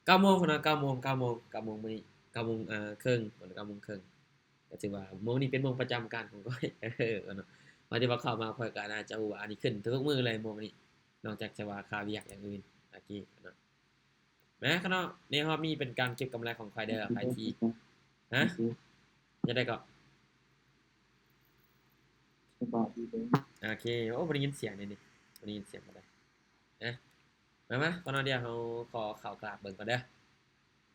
ເກົ້າໂມງເນາະ ເກົ້າໂມງ ເກົ້າໂມງ ເກົ້າໂມງມື້ນີ້ ເກົ້າໂມງ ເອີ ເຄິ່ງ ເກົ້າໂມງເຄິ່ງ ກໍຖືວ່າໂມງນີ້ເປັນໂມງປະຈຳການຂອງຂ້ອຍ ເອີ ເນາະ ວ່າທີ່ວ່າເຂົ້າມາຂ້ອຍກໍໜ້າຈະຮູ້ວ່າອັນນີ້ຂຶ້ນທຸກມື້ເລີຍໂມງນີ້ ນອກຈາກຈະວ່າຄາວຽກຢ່າງອື່ນ ໂອເຄເນາະ ມາເນາະ ໃນຮອບນີ້ເປັນການເກັບກຳໄລຂອງຂ້ອຍເດີ ໃຜທີ່ ຮະ ຈັ່ງໃດເກາະ ສະບາຍດີເດີ ໂອເຄ ໂອ້ ບໍ່ໄດ້ຍິນສຽງເດນີ້ ບໍ່ໄດ້ຍິນສຽງປານໃດ ມາ ມາ ກ່ອນເນາະ ດຽວເຮົາຂໍເຂົ້າກາບເບິ່ງກ່ອນເດີ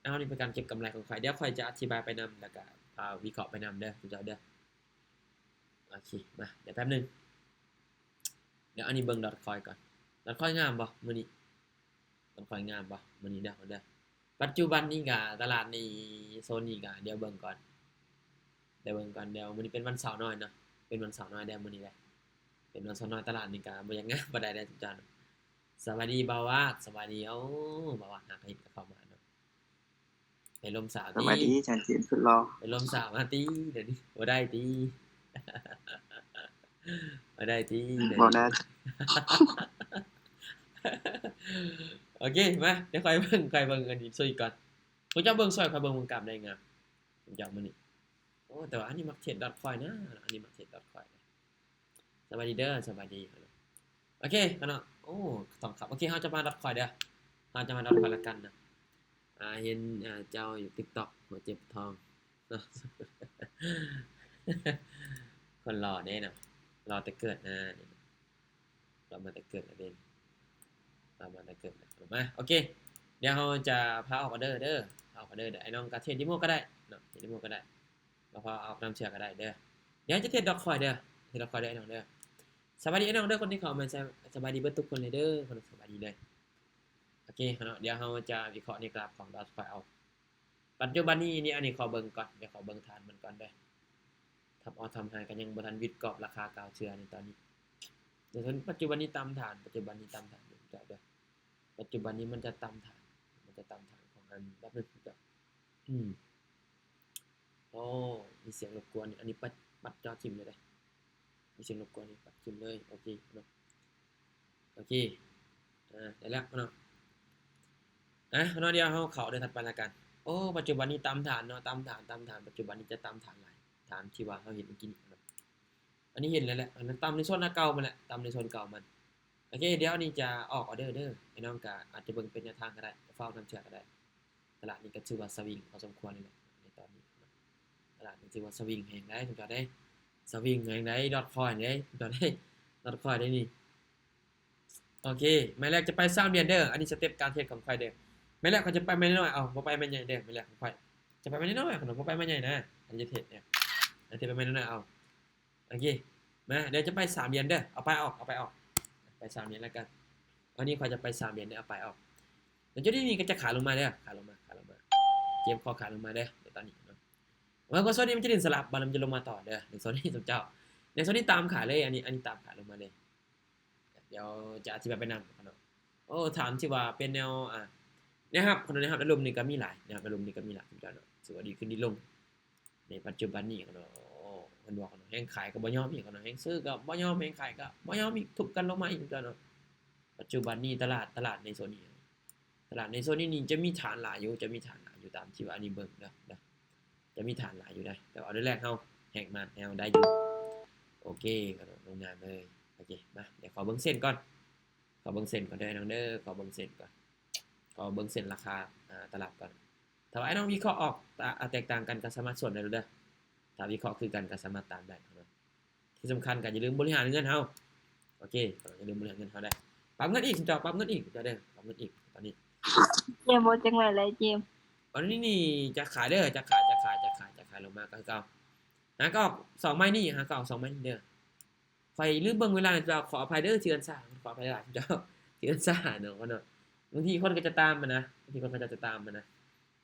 ເອົາ ນີ້ເປັນການເກັບກຳໄລຂອງຂ້ອຍ ດຽວຂ້ອຍຈະອະທິບາຍໄປນຳ ແລ້ວກະ ອ່າ ວິເຄາະໄປນຳເດີ ເຈົ້າເດີ ໂອເຄ ມາ ດຽວແປັບໜຶ່ງ ດຽວອັນນີ້ເບິ່ງດອດຄອຍກ່ອນ ດອດຄອຍງາມບໍ່ມື້ນີ້ ດອດຄອຍງາມບໍ່ມື້ນີ້ເດີ ເດີ ປັດຈຸບັນນີ້ກະຕະຫຼາດນີ້ ໂຊນນີ້ກະ ດຽວເບິ່ງກ່ອນ ດຽວເບິ່ງກ່ອນ ດຽວມື້ນີ້ເປັນວັນເສົານ້ອຍເນາະ ເປັນວັນເສົານ້ອຍເດີມື້ນີ້ເດີ ເປັນວັນເສົານ້ອຍ ຕະຫຼາດນີ້ກະບໍ່ຢາກງາມປານໃດເດີ ເຈົ້າເນາະ ສະບາຍດີບ່າວວາດ ສະບາຍດີ ໂອ້ ບ່າວວາດ ຫາກະເຫັນກະເຂົ້າມາເນາະ ໄປລົມສາວຕິ ສະບາຍດີ ທ່ານເຈມສຸດຫຼໍ່ ໄປລົມສາວມາຕິ ດຽວນີ້ບໍ່ໄດ້ຕິ ບໍ່ໄດ້ຕິ ບໍ່ໄດ້ ໂອເຄ ມາ ດຽວຂ້ອຍເບິ່ງ ຂ້ອຍເບິ່ງອັນນີ້ຊ່ວຍກ່ອນ ພວກເຈົ້າເບິ່ງຊ່ອຍຂ້ອຍເບິ່ງ ເບິ່ງກາບໄດ້ງາມ ເຈົ້າມື້ນີ້ ໂອ້ ແຕ່ວ່າອັນນີ້ມັກເທດດອດຄອຍນະ ອັນນີ້ມັກເທດດອດຄອຍນະ ສະບາຍດີເດີ ສະບາຍດີ ໂອເຄເນາະ ໂອ້ ທອງຄຳ ໂອເຄ ເຮົາຈະມາດອດຄອຍເດີ ເຮົາຈະມາດອດຄອຍລະກັນເນາະ ອ່າ ເຫັນ ອ່າ ເຈົ້າຢູ່ຕິກຕັອກ ຫົວເຈັບທ້ອງເນາະ ຄົນຫຼໍ່ເດ້ເນາະ ຫຼໍ່ແຕ່ເກີດນະ ຫຼໍ່ມາແຕ່ເກີດນະເດ້ ຫຼໍ່ມາແຕ່ເກີດນະ ມາ ໂອເຄ ດຽວເຮົາຈະພາອອກອອເດີເດີ ພາອອກອອເດີເດີ ອ້າຍນ້ອງກະເທດເດໂມກໍໄດ້ເນາະ ເທດເດໂມກໍໄດ້ ລະພາອອກນຳເທື່ອກໍໄດ້ເດີ ດຽວຈະເທດດອດຄອຍເດີ ເທດດອດຄອຍເດີອ້າຍນ້ອງເດີ ສະບາຍດີອ້າຍນ້ອງເດີ ຄົນທີ່ເຂົ້າມາ ສະ ສະບາຍດີເບິດທຸກຄົນເລີຍເດີ ຄົນສະບາຍດີເລີຍ ໂອເຄເນາະ ດຽວເຮົາຈະວິເຄາະໃນກຣາຟຂອງດອດຄອຍເອົາ ປັດຈຸບັນນີ້ ນີ້ ອັນນີ້ຂໍເບິ່ງກ່ອນ ດຽວຂໍເບິ່ງຖານມັນກ່ອນເດີ ທຳອອກທຳໄຮກໍຍັງບໍ່ທັນວິດກອບລາຄາເກົ່າເທື່ອໃນຕອນນີ້ ໃນປັດຈຸບັນນີ້ຕາມຖານ ປັດຈຸບັນນີ້ຕາມຖານເດີ ປັດຈຸບັນນີ້ມັນຈະຕາມຖານ ມັນຈະຕາມຖານຂອງອັນ ແປັບໜຶ່ງເດີ ອືມ ໂອ້ ມີສຽງລົບກວນ ອັນນີ້ປັດ ປັດຈໍຖິ້ມເລີຍເດ້ ມີສຽງລົບກວນ ປັດຖິ້ມເລີຍ ໂອເຄເນາະ ໂອເຄ ອ່າ ໄດ້ແລ້ວເນາະ ອ່າ ເນາະ ດຽວເຮົາເຂົ້າເດີ ຖັດໄປລະກັນ ໂອ້ ປັດຈຸບັນນີ້ຕາມຖານເນາະ ຕາມຖານ ຕາມຖານ ປັດຈຸບັນນີ້ຈະຕາມຖານຫຼາຍ ຖານທີ່ວ່າເຮົາເຫັນເມື່ອກີ້ນີ້ເນາະ ອັນນີ້ເຫັນແລ້ວແຫຼະ ອັນນັ້ນຕ່ຳໃນໂຊນເກົ່າມັນແຫຼະ ຕ່ຳໃນໂຊນເກົ່າມັນ ໂອເຄ ດຽວອັນນີ້ຈະອອກອອເດີເດີ ໄອ້ນ້ອງກະອາດຈະເບິ່ງເປັນແນວທາງກໍໄດ້ ເຝົ້ານຳເທື່ອກໍໄດ້ ຕະຫຼາດນີ້ກໍຖືວ່າສະວິງພໍສົມຄວນເລີຍແຫຼະ ໃນຕອນນີ້ເນາະ ຕະຫຼາດນີ້ຖືວ່າສະວິງແຮງໃດ໋ ເຈົ້າເດ້ ສະວິງແຮງໃດ໋ ດອດຄອຍເດ້ ເຈົ້າເດ້ ດອດຄອຍເດ້ນີ້ ໂອເຄ ໄມ້ແລກຈະໄປສາມຫຼຽນເດີ ອັນນີ້ສະເຕັບການເທຣດຂອງຂ້ອຍເດີ ໄມ້ແລກຂ້ອຍຈະໄປໄມ້ນ້ອຍເອົາ ບໍ່ໄປໄມ້ໃຫຍ່ເດີ ໄມ້ແລກຂອງຂ້ອຍ ຈະໄປໄມ້ນ້ອຍ ຂ້ອຍບໍ່ໄປໄມ້ໃຫຍ່ນະ ອັນນີ້ຈະເທຣດເນຍ ອັນນີ້ຈະໄປໄມ້ນ້ອຍເອົາ ໂອເຄ ມາ ດຽວຈະໄປສາມຫຼຽນເດີ ເອົາໄປອອກ ເອົາໄປອອກ ໄປສາມຫຼຽນລະກັນ ອັນນີ້ຂ້ອຍຈະໄປສາມຫຼຽນເດີ ເອົາໄປອອກ ແລ້ວຈຸດນີ້ກໍຈະຂາຍລົງມາເດີ ຂາຍລົງມາ ຂາຍລົງມາ ເກມຂໍຂາຍລົງມາເດີ ໃນຕອນນີ້ເນາະ ເພາະວ່າໂຊນນີ້ມັນຈະຫຼິ້ນສະຫຼັບ ບາດມັນຈະລົງມາຕໍ່ເດີ ໃນໂຊນນີ້ ສົມເຈົ້າ ໃນໂຊນນີ້ຕາມຂາຍເລີຍ ອັນນີ້ ອັນນີ້ຕາມຂາຍລົງມາເລີຍ ດຽວຈະອະທິບາຍໄປນຳເນາະ ໂອ້ ຖານທີ່ວ່າເປັນແນວ ອ່າ ແນວຮັບ ເນາະ ແນວຮັບ ແນວລຸ່ມນີ້ກໍມີຫຼາຍ ແນວຮັບ ແນວລຸ່ມນີ້ກໍມີຫຼາຍ ເຈົ້າເນາະ ຖືວ່າດີຂຶ້ນດີລົງ ໃນປັດຈຸບັນນີ້ເນາະ ໂອ້ ເພິ່ນບອກເນາະ ແຮງຂາຍກໍບໍ່ຍອມອີກເນາະ ແຮງຊື້ກໍບໍ່ຍອມ ແຮງຂາຍກໍບໍ່ຍອມອີກ ທຸບກັນລົງມາອີກ ເຈົ້າເນາະ ປັດຈຸບັນນີ້ຕະຫຼາດ ຕະຫຼາດໃນໂຊນນີ້ ຕະຫຼາດໃນໂຊນນີ້ນີ້ຈະມີຖານຫຼາຍຢູ່ ຈະມີຖານຫຼາຍຢູ່ ຕາມທີ່ວ່າອັນນີ້ເບິ່ງເດີ ຈະມີຖານຫຼາຍຢູ່ໃດ໋ ແຕ່ວ່າອັນແລກເຮົາແຮກມາແນວໄດ້ຢູ່ ໂອເຄ ກໍລົງງານເລີຍ ໂອເຄ ມາ ດຽວຂໍເບິ່ງເສັ້ນກ່ອນ ຂໍເບິ່ງເສັ້ນກ່ອນເດີນ້ອງເດີ ຂໍເບິ່ງເສັ້ນກ່ອນ ຂໍເບິ່ງເສັ້ນລາຄາ ອ່າ ຕະຫຼາດກ່ອນ ຖ້າວ່າອ້າຍນ້ອງວິເຄາະອອກ ຕະ ແຕກຕ່າງກັນກໍສາມາດສວນໄດ້ເດີ ຖ້າວິເຄາະຄືກັນກໍສາມາດຕາມໄດ້ເນາະ ທີ່ສຳຄັນກໍຢ່າລືມບໍລິຫານເງິນເຮົາ ໂອເຄ ຢ່າລືມບໍລິຫານເງິນເຮົາໄດ້ ປັບເງິນອີກ ເຈົ້າ ປັບເງິນອີກ ເຈົ້າເດີ ປັບເງິນອີກຕອນນີ້ ເຈມ ບໍ່ ຈັ່ງໃດແຫຼະເຈມ ຕອນນີ້ນີ້ຈະຂາຍເດີ ຈະຂາຍ ຈະຂາຍ ຈະຂາຍ ຈະຂາຍລົງມາກໍຄືເກົ່າ ຫາກໍອອກສອງໄມ້ນີ້ ຫາກໍອອກສອງໄມ້ນີ້ເດີ ຂ້ອຍລືມເບິ່ງເວລາ ເຈົ້າ ຂໍອະໄພເດີ ທີ່ເອີ້ນຊ້າ ຂໍອະໄພຫຼາຍໆ ເຈົ້າ ທີ່ເອີ້ນຊ້າເນາະ ເນາະ ບາງທີຄົນກໍຈະຕາມມານະ ບາງທີຄົນກໍຈະຕາມມານະ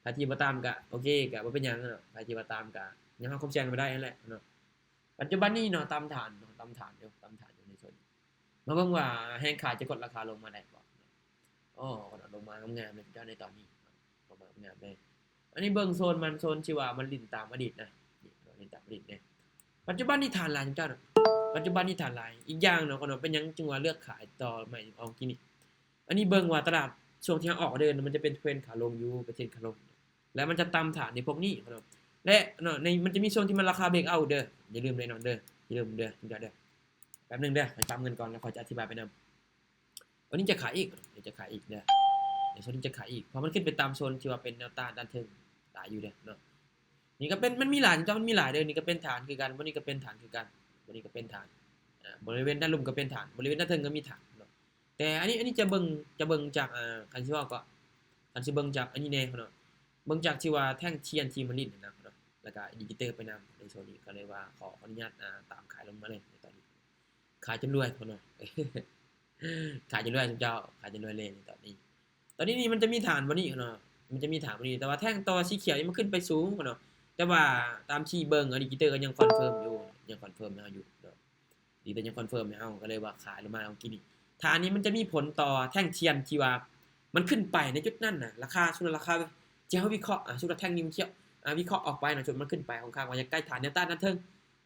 ໃຜທີ່ບໍ່ຕາມກະໂອເຄ ກະບໍ່ເປັນຫຍັງເນາະ ໃຜທີ່ບໍ່ຕາມກະຍັງຮັບຄວາມສ່ຽງບໍ່ໄດ້ຫັ້ນແຫຼະເນາະ ປັດຈຸບັນນີ້ເນາະ ຕາມຖານເນາະ ຕາມຖານຢູ່ ຕາມຖານຢູ່ໃນໂຊນນີ້ ມາເບິ່ງວ່າແຮງຂາຍຈະກົດລາຄາລົງມາໄດ້ບໍ່ເນາະ ໂອ້ ລົງມາງາມໆເລີຍເຈົ້າ ໃນຕອນນີ້ ລົງມາງາມເລີຍ ອັນນີ້ເບິ່ງໂຊນມັນ ໂຊນທີ່ວ່າມັນຫຼິ້ນຕາມອະດີດນະ ນີ້ເນາະ ຫຼິ້ນຕາມອະດີດເດ້ ປັດຈຸບັນນີ້ຖານຫຼາຍເຈົ້າເນາະ ປັດຈຸບັນນີ້ຖານຫຼາຍ ອີກຢ່າງເນາະ ເນາະ ເປັນຫຍັງຈຶ່ງວ່າເລືອກຂາຍຕໍ່ໄມ້ອອງກີ້ນີ້ ອັນນີ້ເບິ່ງວ່າຕະຫຼາດໂຊ ຊ່ວງທີ່ເຮົາອອກອອເດີ ມັນຈະເປັນເທຣນຂາລົງຢູ່ ເປັນເທຣນຂາລົງ ແລ້ວມັນຈະຕຳຖານໃນພວກນີ້ເນາະ ແລະເນາະ ໃນ ມັນຈະມີຊ່ວງທີ່ມັນລາຄາເບຣກເອົາເດີ ຢ່າລືມເດີເນາະເດີ ຢ່າລືມເດີ ເດີ ເດີ. ແປັບໜຶ່ງເດີ ຂ້ອຍຕຳເງິນກ່ອນ ແລ້ວຂ້ອຍຈະອະທິບາຍໄປນຳ. ໂຊນນີ້ຈະຂາຍອີກ ໂຊນນີ້ຈະຂາຍອີກເດີ ໂຊນນີ້ຈະຂາຍອີກ ເພາະມັນຂຶ້ນໄປຕາມໂຊນທີ່ວ່າເປັນແນວຕ້ານດ້ານເທິງຫຼາຍຢູ່ເດີເນາະ. ນີ້ກໍເປັນ ມັນມີຫຼາຍ ເຈົ້າ ມັນມີຫຼາຍເດີ ນີ້ກໍເປັນຖານຄືກັນ ບ່ອນນີ້ກໍເປັນຖານຄືກັນ ບ່ອນນີ້ກໍເປັນຖານ ອາ ບໍລິເວນດ້ານລຸ່ມກໍເປັນຖານ ບໍລິເວນດ້ານເທິງກໍມີຖານເນາະ. ແຕ່ອັນນີ້ ອັນນີ້ຈະເບິ່ງ ຈະເບິ່ງຈາກ ອາ ຄັນຊິເວົ້າກໍ ຄັນຊິເບິ່ງຈາກອັນນີ້ແດ່ເນາະ ເບິ່ງຈາກທີ່ວ່າແທ່ງທຽນທີ່ມັນຫຼິ້ນນະເນາະ ແລ້ວກໍອິນດິເຄເຕີໄປນຳ ໃນໂຊນນີ້ ກໍເລີຍວ່າຂໍ ຂໍອະນຸຍາດ ອາ ຕາມຂາຍລົງມາເລີຍໃນຕອນນີ້. ຂາຍຈົນລວຍພຸ້ນເນາະ ຂາຍຈົນລວຍຊຸມເຈົ້າ ຂາຍຈົນລວຍເລີຍໃນຕອນນີ້. ຕອນນີ້ນີ້ມັນຈະມີຖານບ່ອນນີ້ເນາະ ມັນຈະມີຖານບ່ອນນີ້ ແຕ່ວ່າແທ່ງຕໍ່ສີຂຽວນີ້ມັນຂຶ້ນໄປສູງພຸ້ນເນາະ ແຕ່ວ່າຕາມທີ່ເບິ່ງ ອາ ດິເຄເຕີກໍຍັງຄອນເຟີມຢູ່ ຍັງຄອນເຟີມໃຫ້ເຮົາຢູ່ເນາະ ດີແຕ່ຍັງຄອນເຟີມໃຫ້ເຮົາ ກໍເລີຍວ່າຂາຍລົງມາເມື່ອກີ້ນີ້. ຖານນີ້ມັນຈະມີຜົນຕໍ່ແທ່ງທຽນທີ່ວ່າມັນຂຶ້ນໄປໃນຈຸດນັ້ນນະ ລາຄາ ສົມມຸດລາຄາທີ່ເຮົາວິເຄາະ ອາ ສົມມຸດວ່າແທ່ງນີ້ມັນ ອາ ວິເຄາະອອກໄປນະ ຈຸດມັນຂຶ້ນໄປຂ້ອນຂ້າງວ່າຍັງໃກ້ຖານແນວຕ້ານດ້ານເທິງ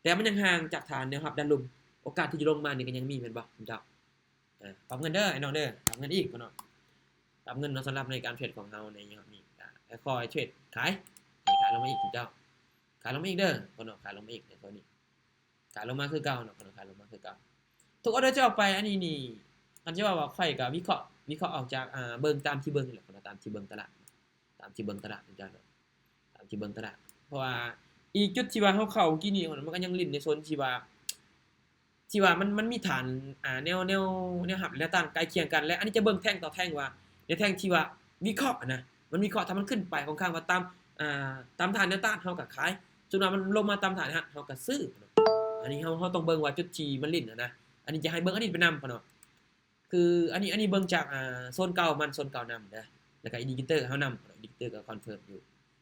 ແຕ່ມັນຍັງຫ່າງຈາກຖານແນວຮັບດ້ານລຸ່ມ ໂອກາດທີ່ຈະລົງມານີ້ກໍຍັງມີແມ່ນບໍ່ເຈົ້າ? ອາ ປັບເງິນເດີ ໄອ້ນ້ອງເດີ ປັບເງິນອີກເນາະ ປັບເງິນເນາະ ສຳລັບໃນການເທຣດຂອງເຮົາໃນຮອບນີ້ ອາ ຄ່ອຍເທຣດຂາຍ ຂາຍລົງມາອີກເຈົ້າ ຂາຍລົງມາອີກເດີ ເນາະ ຂາຍລົງມາອີກໃນໂຊນນີ້ ຂາຍລົງມາຄືເກົ່າເນາະ ຂາຍລົງມາຄືເກົ່າ. ທຸກອອເດີທີ່ອອກໄປ ອັນນີ້ນີ້ ຄັນຊິເວົ້າວ່າຂ້ອຍກໍວິເຄາະ ວິເຄາະອອກຈາກ ອາ ເບິ່ງຕາມທີ່ເບິ່ງນີ້ແຫຼະ ຕາມທີ່ເບິ່ງຕະຫຼາດ ຕາມທີ່ເບິ່ງຕະຫຼາດເນາະ ຕາມທີ່ເບິ່ງຕະຫຼາດ ເພາະວ່າອີກຈຸດທີ່ວ່າເຮົາເຂົ້າກີ້ນີ້ ມັນກໍຍັງຫຼິ້ນໃນໂຊນທີ່ວ່າ ທີ່ວ່າມັນ ມັນມີຖານ ອາ ແນວ ແນວ ແນວຮັບ ແລະ ແນວຕ້ານໃກ້ຄຽງກັນ ແລະ ອັນນີ້ຈະເບິ່ງແທ່ງຕໍ່ແທ່ງວ່າ ໃນແທ່ງທີ່ວ່າວິເຄາະນະ ມັນວິເຄາະ ຖ້າມັນຂຶ້ນໄປຂ້ອນຂ້າງວ່າຕາມ ອາ ຕາມຖານແນວຕ້ານ ເຮົາກໍຂາຍ ສົມມຸດວ່າມັນລົງມາຕາມຖານເຮົາກໍຊື້ເນາະ. ອັນນີ້ເຮົາ ເຮົາຕ້ອງເບິ່ງວ່າຈຸດທີ່ມັນຫຼິ້ນນະ ອັນນີ້ຈະໃຫ້ເບິ່ງອະດີດໄປນຳເນາະ ຄືອັນນີ້ ອັນນີ້ເບິ່ງຈາກ ອາ ໂຊນເກົ່າມັນ ໂຊນເກົ່ານຳເດີ ແລ້ວກໍອິນດິເຄເຕີເຮົານຳ ອິນດິເຄເຕີກໍຄອນເຟີມຢູ່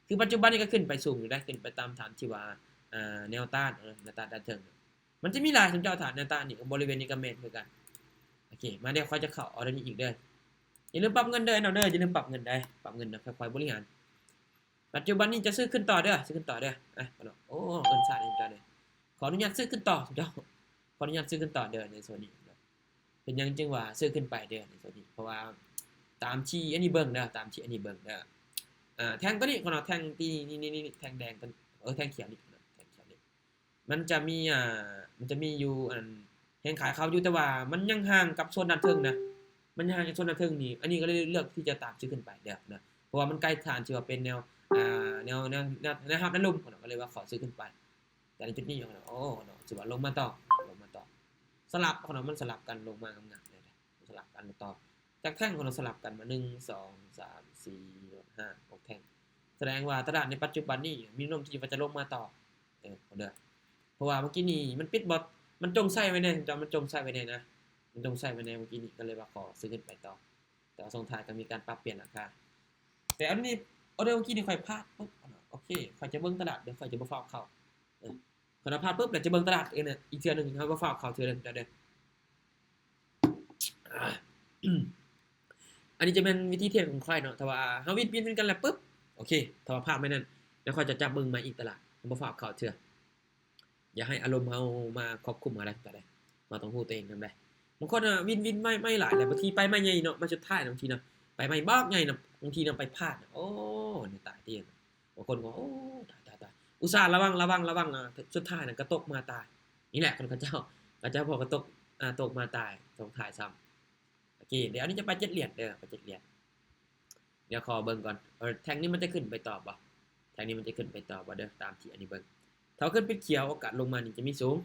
ຄືປັດຈຸບັນນີ້ກໍຂຶ້ນໄປສູງຢູ່ເດ້ ຂຶ້ນໄປຕາມຖານທີ່ວ່າ ອາ ແນວຕ້ານ ແນວຕ້ານດ້ານເທິງ ມັນຈະມີຫຼາຍ ສົມເຈົ້າ ຖານແນວຕ້ານນີ້ ບໍລິເວນນີ້ກໍແມ່ນຄືກັນ. ໂອເຄ ມາ ດຽວຂ້ອຍຈະເຂົ້າອອເດີນີ້ອີກເດີ ຢ່າລືມປັບເງິນເດີ ນ້ອງເດີ ຢ່າລືມປັບເງິນເດີ ປັບເງິນນະ ຄ່ອຍໆບໍລິຫານ. ປັດຈຸບັນນີ້ຈະຊື້ຂຶ້ນຕໍ່ເດີ ຊື້ຂຶ້ນຕໍ່ເດີ ອະ ໂອ້ ເງິນຊາດນີ້ເຈົ້າເດີ ຂໍອະນຸຍາດຊື້ຂຶ້ນຕໍ່ເຈົ້າ ຂໍອະນຸຍາດຊື້ຂຶ້ນຕໍ່ເດີ ໃນໂຊນນີ້ເນາະ. ເປັນຫຍັງຈຶ່ງວ່າຊື້ຂຶ້ນໄປເດີ ໃນໂຊນນີ້ ເພາະວ່າຕາມທີ່ອັນນີ້ເບິ່ງເດີ ຕາມທີ່ອັນນີ້ເບິ່ງເດີ ອາ ແທ່ງຕົວນີ້ເນາະ ແທ່ງທີ່ນີ້ ນີ້ ນີ້ ແທ່ງແດງຕົວນີ້ ເອີ ແທ່ງຂຽວນີ້ເນາະ ແທ່ງຂຽວນີ້ ມັນຈະມີ ອາ ມັນຈະມີຢູ່ ອັນ ແຮງຂາຍເຂົ້າຢູ່ ແຕ່ວ່າມັນຍັງຫ່າງກັບໂຊນດ້ານເທິງນະ ມັນຍັງຫ່າງຈາກໂຊນດ້ານເທິງນີ້ ອັນນີ້ກໍເລີຍເລືອກທີ່ຈະຕາມຊື້ຂຶ້ນໄປເດີນະ ເພາະວ່າມັນໃກ້ຖານທີ່ວ່າເປັນແນວ ອາ ແນວ ແນວ ແນວ ແນວຮັບດ້ານລຸ່ມເນາະ ກໍເລີຍວ່າຂໍຊື້ຂຶ້ນໄປ. ແຕ່ໃນຈຸດນີ້ເນາະ ໂອ້ເນາະ ຖືວ່າລົງມາຕໍ່ ລົງມາຕໍ່ ສະຫຼັບເນາະ ມັນສະຫຼັບກັນລົງມາງາມໆເລີຍ ສະຫຼັບກັນມາຕໍ່ ຈັກແທ່ງເນາະ ສະຫຼັບກັນມາ ໜຶ່ງ ສອງ ສາມ ສີ່ ຫ້າ ຫົກ ແທ່ງ ສະແດງວ່າຕະຫຼາດໃນປັດຈຸບັນນີ້ມີແນວໂນ້ມທີ່ວ່າຈະລົງມາຕໍ່ ເອີ ເດີ ເພາະວ່າເມື່ອກີ້ນີ້ມັນປິດບໍ່ ມັນຈົ່ງໃສ່ໄວ້ແນ່ເຈົ້າ ມັນຈົ່ງໃສ່ໄວ້ແນ່ນະ ມັນຈົ່ງໃສ່ໄວ້ແນ່ເມື່ອກີ້ນີ້ ກໍເລີຍວ່າຂໍຊື້ຂຶ້ນໄປຕໍ່ ແຕ່ວ່າຊ່ວງທ້າຍກໍມີການປັບປ່ຽນລາຄາ. ແຕ່ອັນນີ້ ອໍເດີເມື່ອກີ້ນີ້ຂ້ອຍພາດປຶບ ໂອເຄ ຂ້ອຍຈະເບິ່ງຕະຫຼາດເດີ ຂ້ອຍຈະບໍ່ຟ້າວເຂົ້າ ເອີ ຄັນວ່າພາດປຶບແລ້ວຈະເບິ່ງຕະຫຼາດເອງນະ ອີກເທື່ອໜຶ່ງ ເຮົາບໍ່ຟ້າວເຂົ້າເທື່ອເດີ ເຈົ້າເດີ. ອັນນີ້ຈະແມ່ນວິທີເທດຂອງຂ້ອຍເນາະ ຖ້າວ່າເຮົາວິນ ວິນ ວິນກັນແລ້ວປຶບ ໂອເຄ ຖ້າວ່າພາດແມ່ນນັ້ນ ແລ້ວຂ້ອຍຈະຈັບເບິ່ງໃໝ່ອີກຕະຫຼາດ ບໍ່ຟ້າວເຂົ້າເທື່ອ ຢ່າໃຫ້ອາລົມເຮົາມາຄອບຄຸມເຮົາໄດ້ ເຈົ້າເດີ ເຮົາຕ້ອງຮູ້ຕົວເອງນຳເດ້. ບາງຄົນນະ ວິນ ວິນໄມ້ ໄມ້ຫຼາຍແລ້ວ ບາງທີໄປໄມ້ໃຫຍ່ເນາະ ໄມ້ສຸດທ້າຍ ບາງທີນະ ໄປໄມ້ບັກໃຫຍ່ນະ ບາງທີນະໄປພາດນະ ໂອ້ ນີ້ຕາຍຕິ ບາງຄົນກໍ ໂອ້ ຕາຍ ຕາຍ ຕາຍ ອຸດສ່າລະວັງ ລະວັງ ລະວັງນະ ສຸດທ້າຍນະກໍຕົກມາຕາຍ. ນີ້ແຫຼະ ຄັນເຂົາເຈົ້າ ເຂົາເຈົ້າພໍກໍຕົກ ອາ ຕົກມາຕາຍ ຕົກທ້າຍຊ້ຳ. ໂອເຄ ດຽວອັນນີ້ຈະໄປເຈັດຫຼຽນເດີ ໄປເຈັດຫຼຽນ. ດຽວຂໍເບິ່ງກ່ອນ ເອີ ແທ່ງນີ້ມັນຈະຂຶ້ນໄປຕໍ່ບໍ່ ແທ່ງນີ້ມັນຈະຂຶ້ນໄປຕໍ່ບໍ່ເດີ ຕາມທີ່ອັນນີ້ເບິ່ງ. ຖ້າວ່າຂຶ້ນໄປຂຽວ ໂອກາດລົງມານີ້ຈະມີສູງ.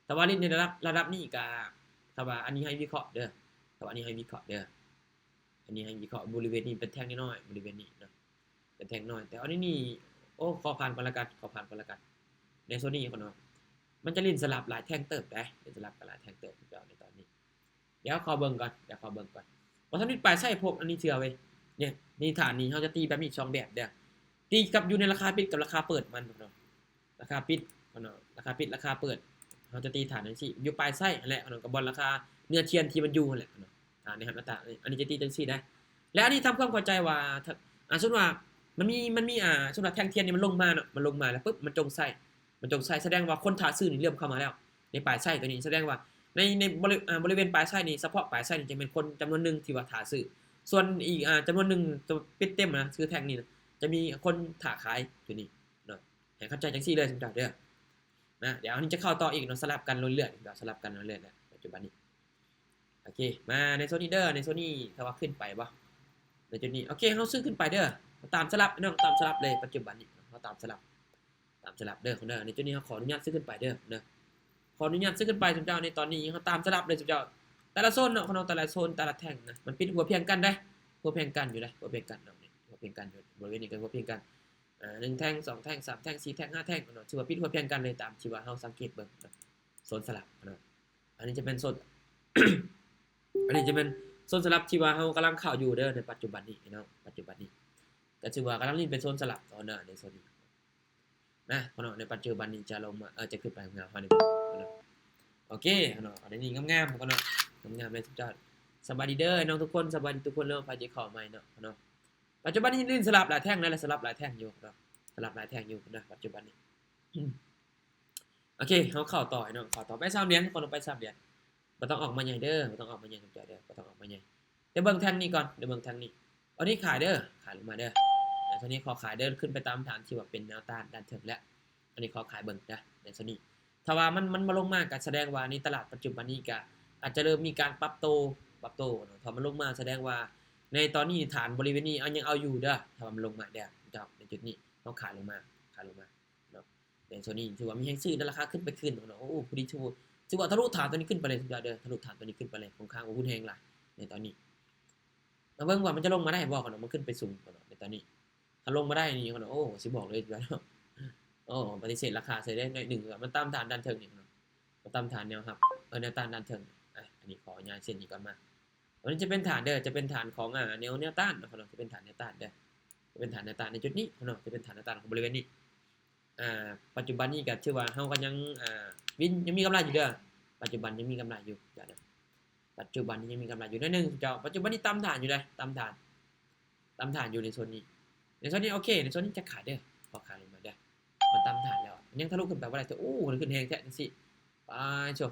ຖ້າວ່າຫຼິ້ນໃນລະດັບ ລະດັບນີ້ກະ ຖ້າວ່າອັນນີ້ໃຫ້ວິເຄາະເດີ ຖ້າວ່າອັນນີ້ໃຫ້ວິເຄາະເດີ ອັນນີ້ໃຫ້ວິເຄາະ ບໍລິເວນນີ້ເປັນແທ່ງນ້ອຍໆ ບໍລິເວນນີ້ເນາະ ເປັນແທ່ງນ້ອຍ ແຕ່ອັນນີ້ນີ້ ໂອ້ ຂໍຜ່ານກ່ອນລະກັນ ຂໍຜ່ານກ່ອນລະກັນ. ໃນໂຊນນີ້ເນາະ ມັນຈະຫຼິ້ນສະຫຼັບຫຼາຍແທ່ງເຕີບເດ້ ຫຼິ້ນສະຫຼັບກັນຫຼາຍແທ່ງເຕີບເຈົ້າໃນຕອນນີ້. ດຽວຂໍເບິ່ງກ່ອນ ດຽວຂໍເບິ່ງກ່ອນ ບໍ່ທັນມີປາຍໄຊພວກອັນນີ້ເທື່ອເວີຍ. ນີ້ ນີ້ຖານນີ້ເຮົາຈະຕີແບບນີ້ສອງແບບເດີ ຕີກັບຢູ່ໃນລາຄາປິດກັບລາຄາເປີດມັນເນາະ ລາຄາປິດເນາະ ລາຄາປິດ ລາຄາເປີດ ເຮົາຈະຕີຖານຈັ່ງຊີ້ ຢູ່ປາຍໄຊຫັ້ນແຫຼະເນາະ ກັບບ່ອນລາຄາເນື້ອທຽນທີ່ມັນຢູ່ຫັ້ນແຫຼະເນາະ ຖານນີ້ຫັ້ນ ອັນນີ້ຈະຕີຈັ່ງຊີ້ໄດ໋. ແລ້ວອັນນີ້ທຳຄວາມເຂົ້າໃຈວ່າ ສົມມຸດວ່າມັນມີ ມັນມີ ສົມມຸດວ່າແທ່ງທຽນນີ້ມັນລົງມາເນາະ ມັນລົງມາແລ້ວປຶບ ມັນຈົ່ງໃສ່ ມັນຈົ່ງໃສ່ ສະແດງວ່າຄົນຖ້າຊື້ນີ້ເລີ່ມເຂົ້າມາແລ້ວ ໃນປາຍໄຊຕົວນີ້ ສະແດງວ່າໃນ ໃນບໍລິ ອາ ບໍລິເວນປາຍໄຊນີ້ ສະເພາະປາຍໄຊນີ້ຈະແມ່ນຄົນຈຳນວນໜຶ່ງທີ່ວ່າຖ້າຊື້. ສ່ວນອີກ ອ່າ ຈຳນວນໜຶ່ງຈະປິດເຕັມນະ ຄືແທ່ງນີ້ນະ ຈະມີຄົນຖ້າຂາຍຢູ່ນີ້ເນາະ. ໃຫ້ເຂົ້າໃຈຈັ່ງຊີ້ເລີຍ ຊຸມເຈົ້າເດີນະ. ດຽວອັນນີ້ຈະເຂົ້າຕໍ່ອີກເນາະ ສະຫຼັບກັນເລື້ອຍໆ ສະຫຼັບກັນເລື້ອຍໆ ນະ ປັດຈຸບັນນີ້. ໂອເຄ ມາໃນໂຊນນີ້ເດີ ໃນໂຊນນີ້ຖ້າວ່າຂຶ້ນໄປບໍ່ ໃນຈຸດນີ້ ໂອເຄ ເຮົາຊື້ຂຶ້ນໄປເດີ ຕາມສະຫຼັບເນາະ ຕາມສະຫຼັບເລີຍ ປັດຈຸບັນນີ້ເຮົາຕາມສະຫຼັບ ຕາມສະຫຼັບເດີ ເດີ ໃນຈຸດນີ້ເຮົາຂໍອະນຸຍາດຊື້ຂຶ້ນໄປເດີ ເດີ ຂໍອະນຸຍາດຊື້ຂຶ້ນໄປ ຊຸມເຈົ້າ. ໃນຕອນນີ້ເຮົາຕາມສະຫຼັບເລີຍ ຊຸມເຈົ້າ. ແຕ່ລະໂຊນເນາະ ຂອງເຮົາ ແຕ່ລະໂຊນ ແຕ່ລະແທ່ງນະ ມັນປິດຫົວພຽງກັນເດ້ ຫົວພຽງກັນຢູ່ເດ້ ຫົວພຽງກັນເນາະ ຫົວພຽງກັນຢູ່ ບໍລິເວນນີ້ກໍຫົວພຽງກັນ ອ່າ ໜຶ່ງແທ່ງ ສອງແທ່ງ ສາມແທ່ງ ສີ່ແທ່ງ ຫ້າແທ່ງເນາະ ຖືວ່າປິດຫົວພຽງກັນເລີຍ ຕາມທີ່ວ່າເຮົາສັງເກດເບິ່ງເນາະ ໂຊນສະຫຼັບເນາະ. ອັນນີ້ຈະເປັນໂຊນ ອັນນີ້ຈະເປັນໂຊນສະຫຼັບທີ່ວ່າເຮົາກຳລັງເຂົ້າຢູ່ເດີ ໃນປັດຈຸບັນນີ້ເນາະ ປັດຈຸບັນນີ້ ກໍຖືວ່າກຳລັງຫຼິ້ນເປັນໂຊນສະຫຼັບເນາະ ໃນໂຊນນີ້ນະ ເນາະ. ໃນປັດຈຸບັນນີ້ຈະລົງມາ ເອີ ຈະຂຶ້ນໄປງາມໆ ເຮົານີ້ເນາະ. ໂອເຄເນາະ ອັນນີ້ງາມໆ ເນາະ ງາມໆ ເລີຍ ສຸດຍອດ. ສະບາຍດີເດີນ້ອງທຸກຄົນ ສະບາຍດີທຸກຄົນເນາະ ໃຜທີ່ເຂົ້າໃໝ່ເນາະ ເນາະ. ປັດຈຸບັນນີ້ຫຼິ້ນສະຫຼັບຫຼາຍແທ່ງນະ ແລະ ສະຫຼັບຫຼາຍແທ່ງຢູ່ເນາະ ສະຫຼັບຫຼາຍແທ່ງຢູ່ນະ ປັດຈຸບັນນີ້. ໂອເຄ ເຮົາເຂົ້າຕໍ່ເນາະ ເຂົ້າຕໍ່ໄປສາມຫຼຽນ ຄົນໄປສາມຫຼຽນ ບໍ່ຕ້ອງອອກມາໃຫຍ່ເດີ ບໍ່ຕ້ອງອອກມາໃຫຍ່ ສົນໃຈເດີ ບໍ່ຕ້ອງອອກມາໃຫຍ່. ດຽວເບິ່ງແທ່ງນີ້ກ່ອນ ດຽວເบิ่ງແທ່ງນີ້ ອັນນີ້ຂາຍເດີ ຂາຍລົງມາເດີ ແນວໂຊນນີ້ຂໍຂາຍເດີ ຂຶ້ນໄປຕາມຖານທີ່ວ່າເປັນແນວຕ້ານດ້ານເທິງແລ້ວ ອັນນີ້ຂໍຂາຍເບິ່ງເດີ ແນວໂຊນນີ້. ຖ້າວ່າມັນ ມັນບໍ່ລົງມາ ກໍສະແດງວ່າໃນຕະຫຼາດປັດຈຸບັນນີ້ກໍອາດຈະເລີ່ມມີການປັບໂຕ ປັບໂຕເນາະ. ຖ້າມັນລົງມາ ສະແດງວ່າໃນຕອນນີ້ຖານບໍລິເວນນີ້ ເອົາ ຍັງເອົາຢູ່ເດີ ຖ້າວ່າມັນລົງມາເດີ ເຈົ້າ ໃນຈຸດນີ້ເຮົາຂາຍລົງມາ ຂາຍລົງມາ ເນາະ. ໃນໂຊນນີ້ຖືວ່າມີແຮງຊື້ ແລະ ລາຄາຂຶ້ນໄປຄືນເນາະ. ໂອ້ ພໍດີ ຖື ຖືວ່າທະລຸຖານຕົວນີ້ຂຶ້ນໄປເລີຍ ສຸດຍອດເດີ ທະລຸຖານຕົວນີ້ຂຶ້ນໄປເລີຍ ຄ່ອນຂ້າງວ່າຮຸນແຮງຫຼາຍໃນຕອນນີ້. ມາເບິ່ງວ່າມັນຈະລົງມາໄດ້ບໍ່ເນາະ ມັນຂຶ້ນໄປສູງເນາະ ໃນຕອນນີ້. ຖ້າລົງມາໄດ້ນີ້ເນາະ ໂອ້ ຊິບອກເລີຍ ໂອ້ ປະຕິເສດລາຄາໃສ່ໄດ້ໜ້ອຍໜຶ່ງ ມັນຕາມຖານດ້ານເທິງນີ້ເນາະ ມັນຕາມຖານແນວຮັບ ເອີ ແນວຕ້ານດ້ານເທິງ. ອ່ະ ອັນນີ້ຂໍຍ້າຍເສັ້ນນີ້ກ່ອນມາ ອັນນີ້ຈະເປັນຖານເດີ ຈະເປັນຖານຂອງ ອ່າ ແນວ ແນວຕ້ານເນາະ ຈະເປັນຖານແນວຕ້ານເດີ ຈະເປັນຖານແນວຕ້ານໃນຈຸດນີ້ເນາະ ຈະເປັນຖານແນວຕ້ານຂອງບໍລິເວນນີ້. ອ່າ ປັດຈຸບັນນີ້ກໍຖືວ່າເຮົາກໍຍັງ ອ່າ ວິນ ຍັງມີກຳໄລຢູ່ເດີ ປັດຈຸບັນຍັງມີກຳໄລຢູ່ເດີ ປັດຈຸບັນນີ້ຍັງມີກຳໄລຢູ່ໜ້ອຍໜຶ່ງເຈົ້າ. ປັດຈຸບັນນີ້ຕາມຖານຢູ່ເດີ ຕາມຖານ ຕາມຖານຢູ່ໃນໂຊນນີ້ ໃນໂຊນນີ້ ໂອເຄ ໃນໂຊນນີ້ຈະຂາຍເດີ ຂໍຂາຍລົງມາເດີ ມັນຕາມຖານແລ້ວ ຍັງທະລຸຂຶ້ນໄປບໍ່ໄດ້ ໂອ້ ມັນຂຶ້ນແຮງແທ້ຈັ່ງຊີ້ ປາໂທ້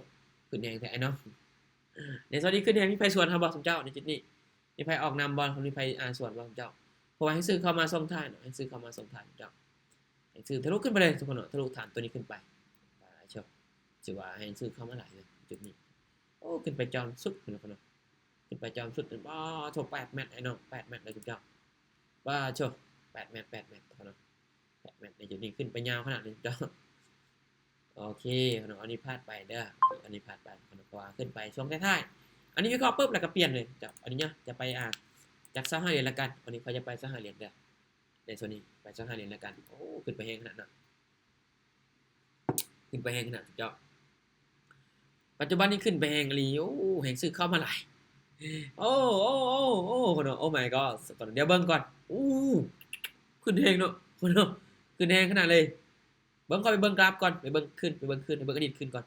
ຂຶ້ນແຮງແທ້ເນາະ. ໃນໂຊນນີ້ຂຶ້ນແຮງ ມີໃຜສວນເຮົາບໍ່ ສົນໃຈເຈົ້າ ໃນຈຸດນີ້ ມີໃຜອອກນຳບໍ່ ມີໃຜ ອ່າ ສວນບໍ່ ສົນໃຈເຈົ້າ. ເພາະວ່າແຮງຊື້ເຂົ້າມາຊ່ວງທ້າຍເນາະ ແຮງຊື້ເຂົ້າມາຊ່ວງທ້າຍເນາະ ເຈົ້າ ແຮງຊື້ທະລຸຂຶ້ນໄປເລີຍ ທຸກຄົນເນາະ ທະລຸຖານຕົວນີ້ຂຶ້ນໄປ ປາໂທ້ ຖືວ່າແຮງຊື້ເຂົ້າມາຫຼາຍເລີຍຈຸດນີ້. ໂອ້ ຂຶ້ນໄປຈອມສຸດພຸ້ນເນາະ ຂຶ້ນໄປຈອມສຸດ ປາໂທ້ ແປດແມັດ ໄອ້ນ້ອງ ແປດແມັດເລີຍຈຸດເຈົ້າ ປາໂທ້ ແປດແມັດ ແປດແມັດເນາະ ແປດແມັດໃນຈຸດນີ້ ຂຶ້ນໄປຍາວຂະໜາດນີ້ເຈົ້າ. ໂອເຄເນາະ ອັນນີ້ພາດໄປເດີ ອັນນີ້ພາດໄປເນາະ ເພາະວ່າຂຶ້ນໄປຊ່ວງທ້າຍໆ ອັນນີ້ວິເຄາະປຶບແລ້ວກໍປ່ຽນເລີຍເຈົ້າ. ອັນນີ້ເນາະ ຈະໄປ ອ່າ ຈັກຊາວຫ້າຫຼຽນລະກັນ ອັນນີ້ຂ້ອຍຈະໄປຊາວຫ້າຫຼຽນເດີ ໃນໂຊນນີ້ໄປຊາວຫ້າຫຼຽນລະກັນ. ໂອ້ ຂຶ້ນໄປແຮງຂະໜາດເນາະ ຂຶ້ນໄປແຮງຂະໜາດເຈົ້າ. ປັດຈຸບັນນີ້ຂຶ້ນໄປແຮງອີ່ຫຼີ ໂອ້ ແຮງຊື້ເຂົ້າມາຫຼາຍ ໂອ້ ໂອ້ ໂອ້ ໂອ້ ໂອ້ ໂອ້ my god ດຽວເບິ່ງກ່ອນ. ໂອ້ ຂຶ້ນແຮງເນາະ ໂອ້ ຂຶ້ນແຮງຂະໜາດເລີຍ. ເບິ່ງ ຂ້ອຍໄປເບິ່ງກຣາຟກ່ອນ ໄປເບິ່ງຄືນ ໄປເບິ່ງຄືນ ໄປເບິ່ງອະດີດຄືນກ່ອນ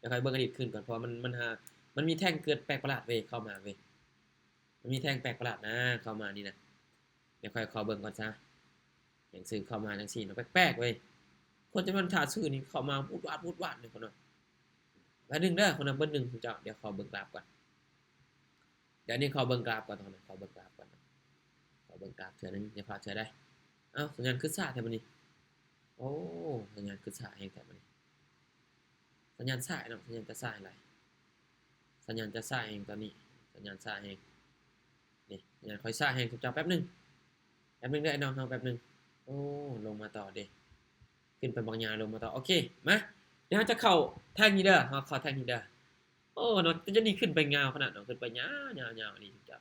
ດຽວຂ້ອຍເບິ່ງອະດີດຄືນກ່ອນ ເພາະວ່າມັນ ມັນຫາ ມັນມີແທ່ງເກີດແປກປະຫຼາດເວີຍ ເຂົ້າມາເວີຍ ມັນມີແທ່ງແປກປະຫຼາດນະ ເຂົ້າມານີ້ນະ. ດຽວຂ້ອຍຂໍເບິ່ງກ່ອນຊະ ແຮງຊື້ເຂົ້າມາຈັ່ງຊີ້ເນາະ ແປກໆເວີຍ. ຄົນຈຳນວນຖ້າຊື້ນີ້ເຂົ້າມາວູດວາດ ວູດວາດເລີຍເນາະ. ແປັບໜຶ່ງເດີ ຄົນນະ ເບິ່ງໜຶ່ງເຈົ້າ ດຽວຂໍເບິ່ງກຣາຟກ່ອນ ດຽວນີ້ຂໍເບິ່ງກຣາຟກ່ອນ ຂໍເບິ່ງກຣາຟກ່ອນ ຂໍເບິ່ງກຣາຟເທື່ອໜຶ່ງ ຢ່າພາດເທື່ອໃດ. ເອົ້າ ສັນຍານຄືຊ້າແທ້ມື້ນີ້ ໂອ້ ສັນຍານຄືຊ້າແຮງແທ້ມື້ນີ້ ສັນຍານຊ້າເນາະ ສັນຍານຈະຊ້າຫຼາຍ ສັນຍານຈະຊ້າແຮງຕອນນີ້ ສັນຍານຊ້າແຮງ ນີ້ ສັນຍານຂ້ອຍຊ້າແຮງ ເຈົ້າ ແປັບໜຶ່ງ ແປັບໜຶ່ງເດີ ໄອ້ນ້ອງເຮົາ ແປັບໜຶ່ງ. ໂອ້ ລົງມາຕໍ່ເດ້ ຂຶ້ນໄປບັກຍາວ ລົງມາຕໍ່ ໂອເຄ ມາ ດຽວເຮົາຈະເຂົ້າແທ່ງນີ້ເດີ ເຮົາເຂົ້າແທ່ງນີ້ເດີ. ໂອ້ເນາະ ຈະນີ້ຂຶ້ນໄປຍາວຂະໜາດເນາະ ຂຶ້ນໄປຍາວໆ ຍາວໆ ນີ້ເຈົ້າ.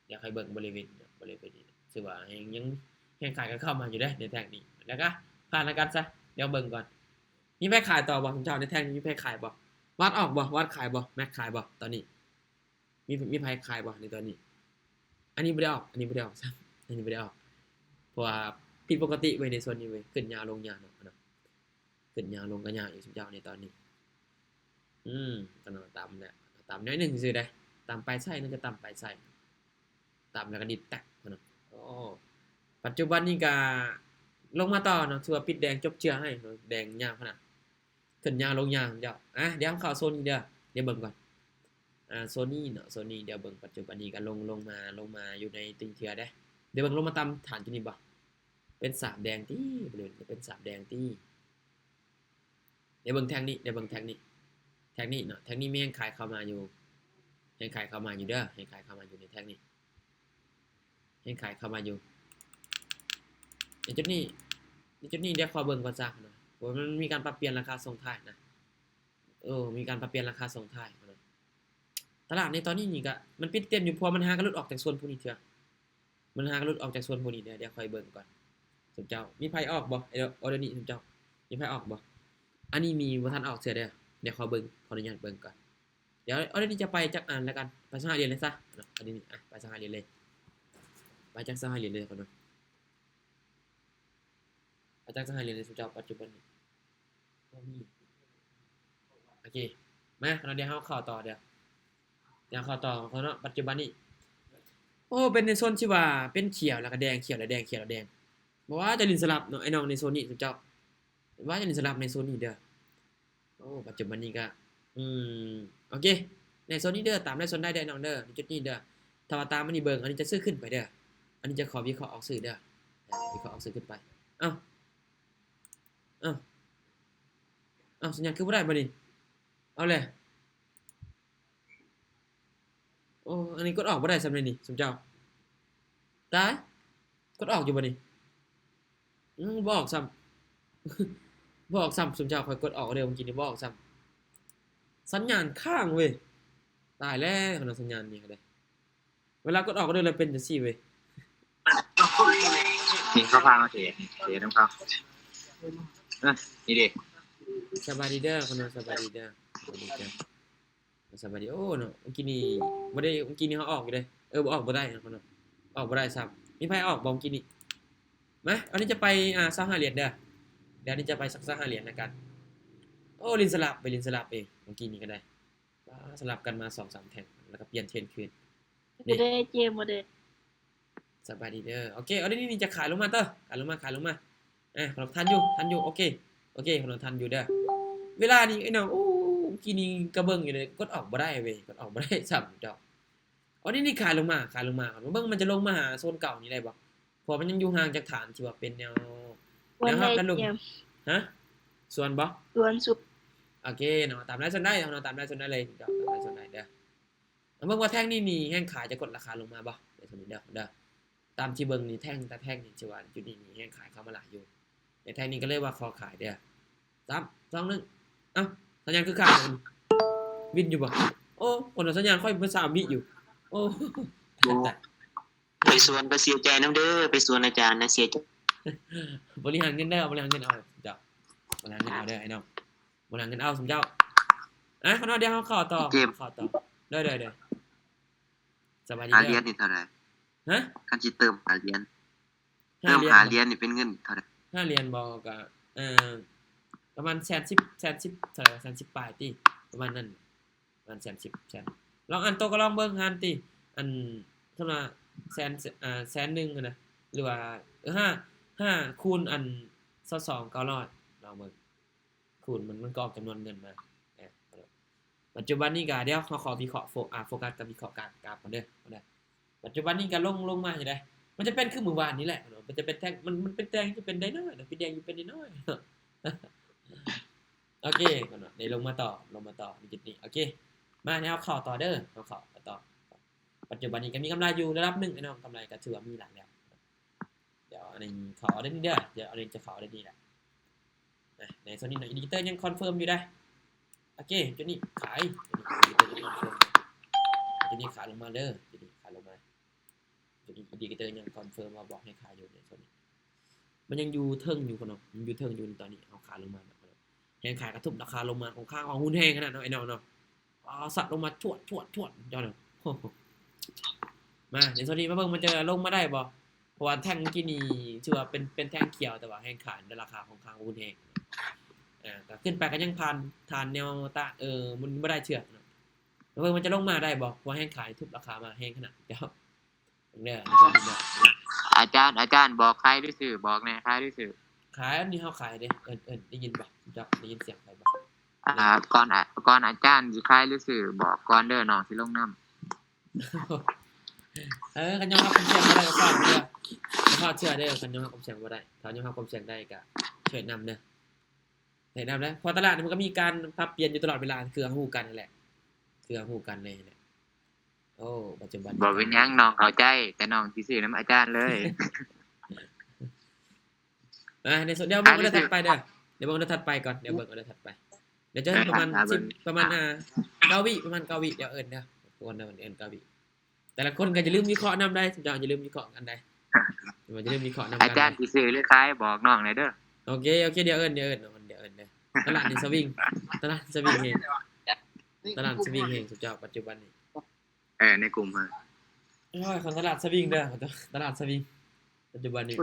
ດຽວໃຫ້ເບິ່ງບໍລິເວນ ບໍລິເວນນີ້ ຖືວ່າແຮງ ຍັງແຮງຂາຍກໍເຂົ້າມາຢູ່ເດ້ໃນແທ່ງນີ້ ແລ້ວກໍຜ່ານລະກັນຊະ. ດຽວເບິ່ງກ່ອນ ມີໃຜຂາຍຕໍ່ບໍ່ ເຈົ້າ ໃນແທ່ງນີ້ມີໃຜຂາຍບໍ່? ວັດອອກບໍ່? ວັດຂາຍບໍ່? ແມັກຂາຍບໍ່? ຕອນນີ້ ມີ ມີໃຜຂາຍບໍ່ໃນຕອນນີ້? ອັນນີ້ບໍ່ໄດ້ອອກ ອັນນີ້ບໍ່ໄດ້ອອກຊ້ຳ ອັນນີ້ບໍ່ໄດ້ອອກ ເພາະວ່າຜິດປົກກະຕິເວີຍ ໃນໂຊນນີ້ເວີຍ ຂຶ້ນຍາວລົງຍາວເນາະ ຂຶ້ນຍາວລົງກໍຍາວອີກ ຊຸມເຈົ້າ ໃນຕອນນີ້. ອືມ ກໍເນາະ ຕຳແຫຼະ ຕຳໜ້ອຍໜຶ່ງຊື່ເດ້ ຕຳປາຍໄຊ ໜ້າຈະຕຳປາຍໄຊ ຕຳແລ້ວກໍດິດແຕັກເນາະ. ໂອ້ ປັດຈຸບັນນີ້ກໍລົງມາຕໍ່ເນາະ ຖືວ່າປິດແດງຈົບເຈື່ອໃຫ້ເນາະ ແດງຍາວຂະໜາດ ຂຶ້ນຍາວລົງຍາວເຈົ້າ. ອ່ະ ດຽວເຂົ້າໂຊນນີ້ເດີ ດຽວເບິ່ງກ່ອນ ອ່າ ໂຊນີ້ເນາະ ໂຊນີ້ ດຽວເບິ່ງປັດຈຸບັນນີ້ກໍລົງ ລົງມາ ລົງມາຢູ່ໃນຕີເທື່ອເດ້. ດຽວເບິ່ງ ລົງມາຕາມຖານຈຸດນີ້ບໍ່? ເປັນສາມແດງຕິ ເປັນສາມແດງຕິ. ດຽວເບິ່ງແທ່ງນີ້ ດຽວເບິ່ງແທ່ງນີ້ ແທ່ງນີ້ເນາະ ແທ່ງນີ້ມີແຮງຂາຍເຂົ້າມາຢູ່ ແຮງຂາຍເຂົ້າມາຢູ່ເດີ ແຮງຂາຍເຂົ້າມາຢູ່ໃນແທ່ງນີ້ ແຮງຂາຍເຂົ້າມາຢູ່ໃນຈຸດນີ້ ໃນຈຸດນີ້. ດຽວຂໍເບິ່ງກ່ອນຊະເນາະ ເພາະວ່າມັນມີການປັບປ່ຽນລາຄາສົ່ງທ້າຍນະ. ເອີ ມີການປັບປ່ຽນລາຄາສົ່ງທ້າຍເນາະ. ຕະຫຼາດໃນຕອນນີ້ນີ້ກະມັນປິດເຕັມຢູ່ ເພາະວ່າມັນຫາກະຫຼຸດອອກຈາກໂຊນພວກນີ້ເທື່ອ ມັນຫາກະຫຼຸດອອກຈາກໂຊນພວກນີ້ເທື່ອ. ດຽວຂ້ອຍເບິ່ງກ່ອນ ຊຸມເຈົ້າມີໃຜອອກບໍ່? ອໍເດີນີ້ ຊຸມເຈົ້າມີໃຜອອກບໍ່? ອັນນີ້ມີບໍ່ທັນອອກເທື່ອເດີ. ດຽວຂໍເບິ່ງ ຂໍອະນຸຍາດເບິ່ງກ່ອນ. ດຽວອໍເດີນີ້ຈະໄປຈັກອັນລະກັນ ໄປຊາວຫ້າຫຼຽນເລີຍຊະເນາະ. ອໍເດີນີ້ ອະ ໄປຊາວຫ້າຫຼຽນເລີຍ ໄປຈັກຊາວຫ້າຫຼຽນເລີຍກ່ອນເນາະ ໄປຈັກຊາວຫ້າຫຼຽນເລີຍ ຊຸມເຈົ້າ ປັດຈຸບັນນີ້. ໂອເຄ ມາ ດຽວເຮົາເຂົ້າຕໍ່ ດຽວ ດຽວເຂົ້າຕໍ່ເນາະ. ປັດຈຸບັນນີ້ ໂອ້ ເປັນໃນໂຊນທີ່ວ່າເປັນຂຽວ ແລ້ວກໍແດງ ຂຽວ ແລ້ວແດງ ຂຽວ ແລ້ວແດງ. ບໍ່ວ່າຈະຫຼິ້ນສະຫຼັບເນາະ ໄອ້ນ້ອງໃນໂຊນນີ້ ເຈົ້າ ວ່າຈະຫຼິ້ນສະຫຼັບໃນໂຊນນີ້ເດີ. ໂອ້ ປັດຈຸບັນນີ້ກໍ ອືມ ໂອເຄ ໃນໂຊນນີ້ເດີ ຕາມໄດ້ໂຊນໄດ້ເດີ ນ້ອງເດີ ໃນຈຸດນີ້ເດີ. ຖ້າວ່າຕາມອັນນີ້ເບິ່ງ ອັນນີ້ຈະຊື້ຂຶ້ນໄປເດີ ອັນນີ້ຈະຂໍວິເຄາະອອກຊື້ເດີ ວິເຄາະອອກຊື້ຂຶ້ນໄປ. ເອົ້າ ເອົ້າ ເອົ້າ ສັນຍານຄືບໍ່ໄດ້ບາດນີ້ ເອົາແຫຼະ. ໂອ້ ອັນນີ້ກົດອອກບໍ່ໄດ້ຊ້ຳໃດນີ້ ຊຸມເຈົ້າ. ຕາຍ ກົດອອກຢູ່ບໍ່ນີ້? ອືມ ບໍ່ອອກຊ້ຳ ບໍ່ອອກຊ້ຳ ຊຸມເຈົ້າ. ຂ້ອຍກົດອອກເດີ ເມື່ອກີ້ນີ້ບໍ່ອອກຊ້ຳ ສັນຍານຄ້າງເວີຍ. ຕາຍແລ້ວເນາະ ສັນຍານນີ້ເດ້. ເວລາກົດອອກເດີແລ້ວເປັນຈັ່ງຊີ້ເວີຍ. ນີ້ເຂົາພາມາເທ ເທນຳເຂົາ. ເອີ ນີ້ເດ້ ສະບາຍດີເດີ ຂະນ້ອຍ ສະບາຍດີເດີ ສະບາຍດີເດີ. ສະບາຍດີ. ໂອ້ ເນາະ ເມື່ອກີ້ນີ້ບໍ່ໄດ້ ເມື່ອກີ້ນີ້ເຮົາອອກຢູ່ເດ້. ເອີ ບໍ່ອອກບໍ່ໄດ້ເນາະ ອອກບໍ່ໄດ້ຊ້ຳ. ມີໃຜອອກບໍ່ເມື່ອກີ້ນີ້? ມາ ອັນນີ້ຈະໄປ ອ່າ ຊາວຫ້າຫຼຽນເດີ ດຽວນີ້ຈະໄປສັກຊາວຫ້າຫຼຽນລະກັນ. ໂອ້ ຫຼິ້ນສະຫຼັບໄປ ຫຼິ້ນສະຫຼັບເອງ ເມື່ອກີ້ນີ້ກໍໄດ້. ອ່າ ສະຫຼັບກັນມາສອງສາມແທ່ງ ແລ້ວກໍປ່ຽນເທຣນຄືນ. ບໍ່ໄດ້ເກມບໍ່ໄດ້. ສະບາຍດີເດີ. ໂອເຄ ອໍເດີນີ້ຈະຂາຍລົງມາເຕີ ຂາຍລົງມາ ຂາຍລົງມາ. ອ່າ ຂອງທ່ານຢູ່ ທ່ານຢູ່ ໂອເຄ ໂອເຄ ຂອງທ່ານຢູ່ເດີ. ເວລານີ້ໄອ້ນ້ອງ ໂອ້ ກີ້ນີ້ກະເບິ່ງຢູ່ເດ້ ກົດອອກບໍ່ໄດ້ເວີຍ ກົດອອກບໍ່ໄດ້ຊ້ຳດອກ. ອໍເດີນີ້ຂາຍລົງມາ ຂາຍລົງມາ ມາເບິ່ງມັນຈະລົງມາຫາໂຊນເກົ່ານີ້ໄດ້ບໍ່ ເພາະວ່າມັນຍັງຢູ່ຫ່າງຈາກຖານທີ່ວ່າເປັນແນວ ແນວຮັບແນວລຸ່ມ. ຮະ ສວນບໍ່? ສວນສຸດ. ໂອເຄເນາະ ຕາມໄລຊອນໄດ້ເນາະ ຕາມໄລຊອນໄດ້ເລີຍ ຕາມໄລຊອນໄດ້ເດີ. ເບິ່ງວ່າແທ່ງນີ້ນີ້ແຮງຂາຍຈະກົດລາຄາລົງມາບໍ່ ໃນໂຊນນີ້ເດີ ເດີ. ຕາມທີ່ເບິ່ງນີ້ແທ່ງ ແຕ່ແທ່ງນີ້ຖືວ່າຈຸດນີ້ນີ້ແຮງຂາຍເຂົ້າມາຫຼາຍຢູ່ ໃນແທ່ງນີ້ກໍເລີຍວ່າຂໍຂາຍເດີ. ສາມ ສອງ ໜຶ່ງ ເອົ້າ ສັນຍານຄືຂາດ ວິນຢູ່ບໍ່? ໂອ້ ຄົນເອົາສັນຍານຂ້ອຍເບິດສາມວິຢູ່. ໂອ້ ຕາຍ ຕາຍ ໄປສວນກໍເສຍໃຈນຳເດີ ໄປສວນອາຈານນະເສຍໃຈ. ບໍລິຫານເງິນເດີ ບໍລິຫານເງິນເອົາ ເຈົ້າ ບໍລິຫານເງິນເອົາເດີ ໄອ້ນ້ອງ. ບໍ່ນຳເງິນເອົາຊຸມເຈົ້າ. ອ່ະ ຂ້ານ້ອຍ ດຽວເຮົາເຂົ້າຕໍ່ ເກມ ເຂົ້າຕໍ່. ໂດຍ ໂດຍ ໂດຍ. ສະບາຍດີເດີ. ຫ້າຫຼຽນນີ້ເທົ່າໃດ? ຮະ? ຄັນຊິເຕີມຫ້າຫຼຽນ ຫ້າຫຼຽນ ເຕີມຫ້າຫຼຽນນີ້ເປັນເງິນເທົ່າໃດ? ຫ້າຫຼຽນບໍ່ ກໍ ເອີ ປະມານແສນສິບ ແສນສິບ ເທົ່າໃດ ແສນສິບປາຍຕິ ປະມານນັ້ນ ປະມານແສນສິບ ແສນ. ລອງອັນໂຕກໍລອງເບິ່ງຫັ້ນຕິ ອັນ ສົມມຸດວ່າແສນ ອ່າ ແສນໜຶ່ງຫັ້ນນະ ຫຼືວ່າ ເອີ ຫ້າ ຫ້າຄູນອັນ ຊາວສອງ ເກົ້າຮ້ອຍ ລອງເບິ່ງ. ຄູນມັນ ມັນກໍອອກຈຳນວນເງິນມາ. ເອີ ປັດຈຸບັນນີ້ກໍ ດຽວເຮົາຂໍວິເຄາະ ໂຟ ອ່າ ໂຟກັສກັບວິເຄາະການກຣາຟກ່ອນເດີ ເດີ. ປັດຈຸບັນນີ້ກໍລົງ ລົງມາຢູ່ໃດ໋ ມັນຈະເປັນຄືມື້ວານນີ້ແຫຼະ ມັນຈະເປັນແທ່ງ ມັນ ມັນເປັນແທ່ງທີ່ເປັນໄດນ້ອຍ ເປັນແດງຢູ່ເປັນໄດນ້ອຍ. ໂອເຄ ໄດ້ລົງມາຕໍ່ ລົງມາຕໍ່ໃນຈຸດນີ້. ໂອເຄ ມາ ດຽວເຮົາເຂົ້າຕໍ່ເດີ ເຮົາເຂົ້າຕໍ່. ປັດຈຸບັນນີ້ກໍມີກຳໄລຢູ່ລະດັບໜຶ່ງ ໄອ້ນ້ອງ ກຳໄລກໍຖືວ່າມີຫຼາຍແລ້ວ. ດຽວອັນນີ້ເຂົ້າເອົາໄດ້ນີ້ເດີ ດຽວອັນນີ້ຈະເຂົ້າເອົາໄດ້ນີ້ແຫຼະ. ນະ ໃນໂຊນນີ້ເນາະ ອິນດິເຄເຕີຍັງຄອນເຟີມຢູ່ເດ້. ໂອເຄ ຈຸດນີ້ຂາຍ ຈຸດນີ້ອິນດິເຄເຕີຍັງຄອນເຟີມ ຈຸດນີ້ຂາຍລົງມາເດີ ຈຸດນີ້ຂາຍລົງມາ. ຈຸດນີ້ອິນດິເຄເຕີຍັງຄອນເຟີມວ່າບອກໃຫ້ຂາຍຢູ່ໃນໂຊນນີ້ ມັນຍັງຢູ່ເທິງຢູ່ເນາະ ມັນຢູ່ເທິງຢູ່. ຕອນນີ້ເຮົາຂາຍລົງມາເນາະ ແຮງຂາຍກະທຸບລາຄາລົງມາ ຂອງຂ້າງຂອງຮຸນແຮງຂະໜາດເນາະ ໄອ້ນ້ອງເນາະ. ອາ ສັດລົງມາ ຊວດ ຊວດ ຊວດ ເຈົ້າເນາະ. ມາ ໃນໂຊນນີ້ມາເບິ່ງມັນຈະລົງມາໄດ້ບໍ່ ເພາະວ່າແທ່ງກີ້ນີ້ຖືວ່າເປັນ ເປັນແທ່ງຂຽວ ແຕ່ວ່າແຮງຂາຍລາຄາຂ້ອນຂ້າງຮຸນແຮງ. ອ່າ ກໍຂຶ້ນໄປກໍຍັງຜ່ານ ຜ່ານແນວຕ້ານ ເອີ ມັນບໍ່ໄດ້ເທື່ອເນາະ. ມາເບິ່ງມັນຈະລົງມາໄດ້ບໍ່ ເພາະວ່າແຮງຂາຍທຸບລາຄາມາແຮງຂະໜາດ ເຈົ້າ. ເບິ່ງເດີ ອາຈານ ອາຈານ ບອກຂາຍຫຼືຊື້ ບອກແດ່ ຂາຍຫຼືຊື້? ຂາຍ ອັນນີ້ເຮົາຂາຍເດ້. ເອີ້ນ ເອີ້ນ ໄດ້ຍິນບໍ່ ເຈົ້າ ໄດ້ຍິນສຽງຂ້ອຍບໍ່? ອ່າ ກ່ອນ ກ່ອນອາຈານຊິຂາຍຫຼືຊື້ ບອກກ່ອນເດີ ນ້ອງຊິລົງນຳ. ເອີ ຄັນຍອມຮັບຄວາມສ່ຽງບໍ່ໄດ້ກໍຟ້າວເຊື່ອ ຟ້າວເຊື່ອເດີ ຄັນຍອມຮັບຄວາມສ່ຽງບໍ່ໄດ້. ຖ້າຍອມຮັບຄວາມສ່ຽງໄດ້ກໍເທຣດນຳເດີ ເທຣດນຳເດີ ເພາະຕະຫຼາດນີ້ມັນກໍມີການປັບປ່ຽນຢູ່ຕະຫຼອດເວລາ ຄືເຮົາຮູ້ກັນຫັ້ນແຫຼະ ຄືເຮົາຮູ້ກັນແນ່ແຫຼະ. ໂອ້ ປັດຈຸບັນ ບໍ່ເປັນຫຍັງ ນ້ອງເຂົ້າໃຈ ແຕ່ນ້ອງຊິຊື້ນຳອາຈານເລີຍ. ອ່າ ໃນ ດຽວເບິ່ງອອເດີຖັດໄປເດີ ດຽວເບິ່ງອອເດີຖັດໄປກ່ອນ ດຽວເບິ່ງອອເດີຖັດໄປ ດຽວຈະປະມານ ເອີ ສິບ ປະມານ ອ່າ ເກົ້າວິ ປະມານເກົ້າວິ ດຽວເອີ້ນເດີ ທຸກຄົນເດີ ເອີ້ນເກົ້າວິ. ແຕ່ລະຄົນກໍຢ່າລືມວິເຄາະນຳໄດ໋ ເຈົ້າຢ່າລືມວິເຄາະກັນໄດ໋ ຢ່າລືມວິເຄາະນຳກັນ. ອາຈານຊິຊື້ຫຼືຂາຍ ບອກນ້ອງແດ່ເດີ. ໂອເຄ ໂອເຄ ດຽວເອີ້ນ ດຽວເອີ້ນ ດຽວເອີ້ນເດີ. ຕະຫຼາດນີ້ສະວິງ ຕະຫຼາດສະວິງແຮງ ຕະຫຼາດສະວິງແຮງ ເຈົ້າ ປັດຈຸບັນນີ້. ເອີ ໃນກຸ່ມເຮົາ ໂອ້ຍ ຂອງຕະຫຼາດສະວິງເດີ ຕະຫຼາດສະວິງ ປັດຈຸບັນນີ້. ໂອ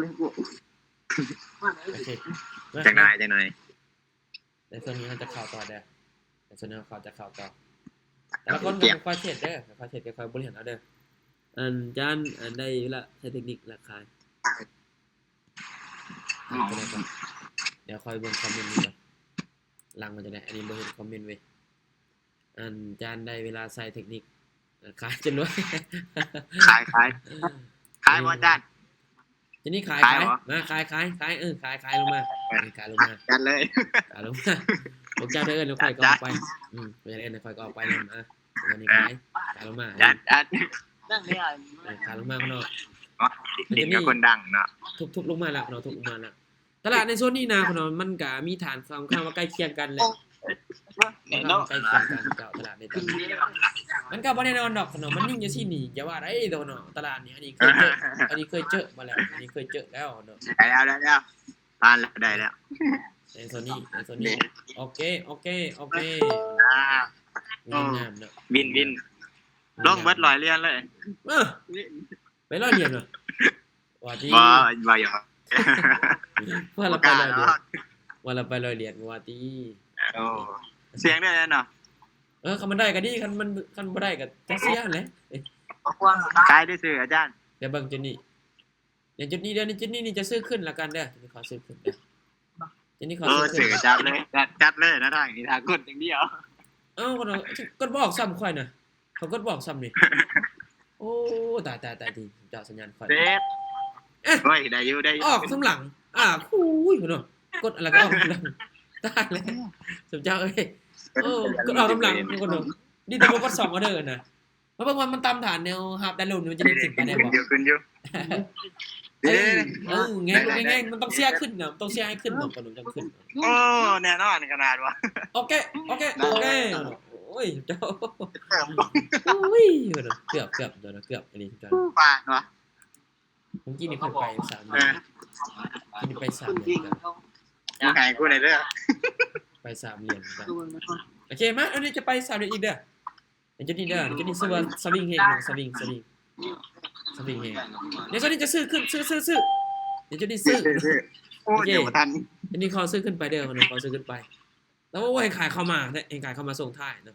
ເຄ ຈັກໜ້ອຍ ຈັກໜ້ອຍ ໃນສ່ວນນີ້ເຮົາຈະເຂົ້າຕໍ່ເດີ ໃນສ່ວນນີ້ເຮົາຈະເຂົ້າຕໍ່. ແຕ່ລະຄົນກໍຄ່ອຍເທຣດເດີ ຄ່ອຍເທຣດ ຄ່ອຍບໍລິຫານເອົາເດີ. ອາຈານ ອັນໃດເວລາໃຊ້ເທັກນິກຫຼັກຂາຍ ດຽວຄ່ອຍເບິ່ງຄອມເມັນນີ້ກ່ອນ ຫຼັງມັນຈະໄດ້ ອັນນີ້ບໍ່ເຫັນຄອມເມັນເວີຍ. ອາຈານໃດເວລາໃຊ້ເທັກນິກ ຂາຍຈົນລວຍ. ຂາຍ ຂາຍ ຂາຍບໍ່ອາຈານ? ຈະນີ້ຂາຍ ຂາຍ ຂາຍບໍ່? ມາຂາຍ ຂາຍ ຂາຍ ເອີ ຂາຍ ຂາຍລົງມາ ເອີ ຂາຍລົງມາ ຈັດເລີຍ ຂາຍລົງມາ. ພວກເຈົ້າໄດ້ເອີ້ນຂ້ອຍກໍອອກໄປ ອືມ ເຈົ້າໄດ້ເອີ້ນຂ້ອຍກໍອອກໄປນຳ ອ່າ ອັນນີ້ຂາຍ ຂາຍລົງມາ ຈັດ ຈັດ ເອີ ຂາຍລົງມາເນາະ ເອີ ເປັນຄົນດັງເນາະ ທຸບ ທຸບລົງມາແລ້ວເນາະ ທຸບລົງມາແລ້ວ. ຕະຫຼາດໃນໂຊນນີ້ນະ ເນາະ ມັນກະມີຖານສຳຄັນວ່າໃກ້ຄຽງກັນແຫຼະ ໃກ້ຄຽງກັນເຈົ້າ ຕະຫຼາດໃນຕອນນີ້ ມັນກະບໍ່ແນ່ນອນດອກເນາະ ມັນນິ່ງຈັ່ງຊີ້ນີ້ ຢ່າວ່າໄດ້ດອກເນາະ ຕະຫຼາດນີ້ ອັນນີ້ເຄີຍເຈີ ອັນນີ້ເຄີຍເຈີມາແລ້ວ ອັນນີ້ເຄີຍເຈີແລ້ວເນາະ ໄດ້ແລ້ວ ໄດ້ແລ້ວ ຜ່ານແລ້ວ ໄດ້ແລ້ວ ໃນໂຊນນີ້ ໃນໂຊນນີ້ ໂອເຄ ໂອເຄ ໂອເຄ ອ່າ ງາມເນາະ ວິນ ວິນ ລົງເບິດຮ້ອຍຫຼຽນເລີຍ ເອີ ໄປຮ້ອຍຫຼຽນຫວາ ວ່າຕິ ບໍ່ ບໍ່ຢອກ ວ່າລະໄປຮ້ອຍຫຼຽນ ວ່າລະໄປຮ້ອຍຫຼຽນວ່າຕິ. ໂອ້ ສ່ຽງໄດ້ແລ້ວເນາະ ເອີ ຄັນມັນໄດ້ກໍດີ ຄັນມັນ ຄັນບໍ່ໄດ້ກໍຈະເສຍຫັ້ນແຫຼະ ຂາຍໄດ້ຊື້ອາຈານ ດຽວເບິ່ງຈຸດນີ້ ໃນຈຸດນີ້ເດີ ໃນຈຸດນີ້ນີ້ຈະຊື້ຂຶ້ນລະກັນເດີ ຈຸດນີ້ຂໍຊື້ຂຶ້ນເດີ ຈຸດນີ້ຂໍຊື້ຂຶ້ນ ເອີ ຊື້ຈັດເລີຍ ຈັດ ຈັດເລີຍນະ ທາງນີ້ຖ້າກົດຢ່າງດຽວ ເອົ້າ ກໍ ກໍບອກຊ້ຳຂ້ອຍນະ ເຂົາກົດບອກຊ້ຳນີ້ ໂອ້ ຕາຍ ຕາຍ ຕາຍ ຕິ ເຈົ້າສັນຍານຂ້ອຍ ເດັດ ເອີ ໂອ້ຍ ໄດ້ຢູ່ ໄດ້ຢູ່ ອອກທາງຫຼັງ ອ່າ ຄູຍ ພຸ້ນເນາະ ກົດອະໄລກໍອອກທາງຫຼັງ ຕາຍແລ້ວ ສົມເຈົ້າເອີຍ ໂອ້ ກົດອອກທາງຫຼັງ ຄົນເນາະ ດີແຕ່ບໍ່ກົດສອງອອເດີນະ ມາເບິ່ງວ່າມັນຕາມຖານແນວຮັບໄດ້ລົງ ມັນຈະໄດ້ຂຶ້ນໄປໄດ້ບໍ່ ຂຶ້ນຢູ່ ຂຶ້ນຢູ່ ເອີ ເອີ ແງ່ງ ແງ່ງ ມັນຕ້ອງເຊຍຂຶ້ນນະ ມັນຕ້ອງເຊຍໃຫ້ຂຶ້ນເນາະ ກ່ອນມັນຈະຂຶ້ນ ໂອ້ ແນ່ນອນຂະໜາດວ່າ ໂອເຄ ໂອເຄ ໂອເຄ ໂອ້ຍ ເຈົ້າ ໂອ້ຍ ເກືອບ ເກືອບ ເກືອບ ເກືອບອີ່ຫຼີ ເຈົ້າ ປາດວ່າ ເມື່ອກີ້ນີ້ຂ້ອຍໄປສາມເດືອນ ເອີ ກີ້ນີ້ໄປສາມເດືອນ ໃຫ້ກູແດ່ເດີ ໄປສາມເດືອນ ໂອເຄ ມາ ອັນນີ້ຈະໄປສາມເດືອນອີກເດີ ໃນຈຸດນີ້ເດີ ໃນຈຸດນີ້ຊື່ວ່າສະວິງແຮງເນາະ ສະວິງ ສະວິງ ສະວິງແຮງ ໃນຈຸດນີ້ຈະຊື້ຂຶ້ນ ຊື້ ຊື້ ຊື້ ໃນຈຸດນີ້ຊື້ ໂອ້ ໂອເຄ ດຽວບໍ່ທັນ ອັນນີ້ຂໍຊື້ຂຶ້ນໄປເດີ ຂໍຊື້ຂຶ້ນໄປ ແລ້ວໂອ້ຍ ແຮງຂາຍເຂົ້າມາ ແຮງຂາຍເຂົ້າມາສົ່ງທ້າຍເນາະ